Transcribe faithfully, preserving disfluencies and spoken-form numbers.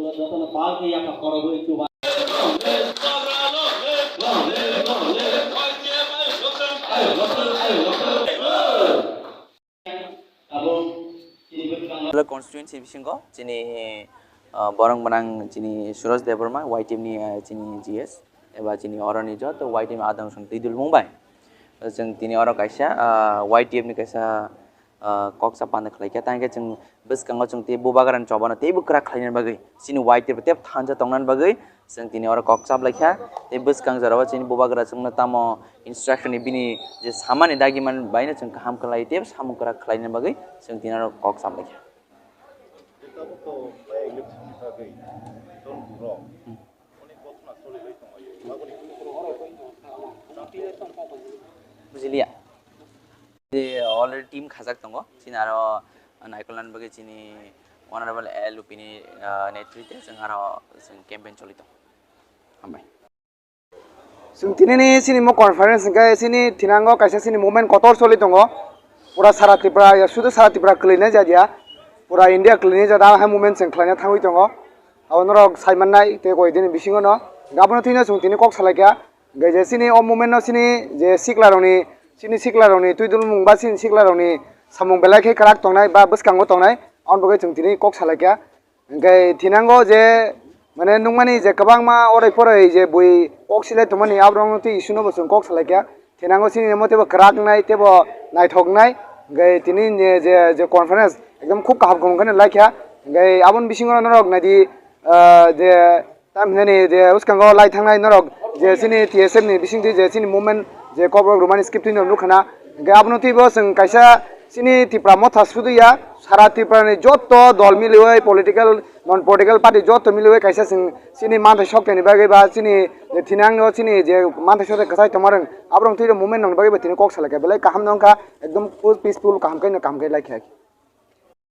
Jotono palke yapha korogwi chuba. Tabuk chini bwkhang Constituency bisingo chini, ah, borok gwnang chini Suraj Debbarma, Y T F ni, ah, chini G S, eba chini oroni joto Y T F ni adang song twi dulmung bai. Chwng tini oro kaisa, ah, Y T F ni kaisa, ah, kok sa panda khlai kha, tang khe chwng bwskango chwng tei bubagrani chobano teibo kwrak khlaina bagwi, chini Y T F tei thansa tongnani bagwi chwng tini oro kok chap lai kha. Tei bwskang jorao chini bubagra chwngno tamo instruction ni bini je samani dagi man baino chwng kaham khlai tei samung kwrak khlaina bagwi chwng tini oro kok chap lai kha. Bujiliya. Je already team khajak tongo, chini aro naikolnani bagwi chini Honorable L Lupini, ah, netrite chwng aro chwng campaign choli tongo. Hambai. Chwng tinini chini mo conference hwnkhe chini thinango kaisa chini movement kotor choli tongo. Pura sara Tripura, ya, sudu sara Tripura kwlwinai jadiya. Pura India kwlwinai jada hai movement chwng khlaina thangwi tongo. Abo norok sai mannai tei koi dini bisingo no. Abono thwino chwng tini kok salaikha. Hwnkhe je chini o movement no chini je sikla rokni, chini sikla rokni twi dulmung ba chini sikla rokni samung belai khe kwrak tongnai ba bwskango tongnai. Aboni bagwi chwng tini kok salaikha. Hwnkhe thinango je, mane, nukmani je kwbangma orai porai je bui kok silai tongmani, aborokno tei issue no bo chwng kok salai kha. Thinango chini omo teibo kwrak wngnai, teibo naithok wngnai. Hwnkhe tini ni je, je conference ekdom khub kaham kaham khe lai kha. Hwnkhe aboni bisingo norok naidi, ah, je tam hinani je bwskango lai thangnai norok je chini T S F ni bisingtwi je chini movement je kokrok rwmani script no nukha na. Hwnkhe abono teibo chwng kaisa chini Tipra Motha sudu ya, sara Tripura ni joto dol miliwi, political, non political party joto miliwi kaisa chwng chini manthai sokthai ni bagwi ba chini je thinang no chini je manthai sokthai kwchai tongma rwng, aborok twi movement nokni bagwi bo tini kok salai kha, belai kaham no wngkha, ekdom full peaceful, kaham khe no kaham khe lai kha.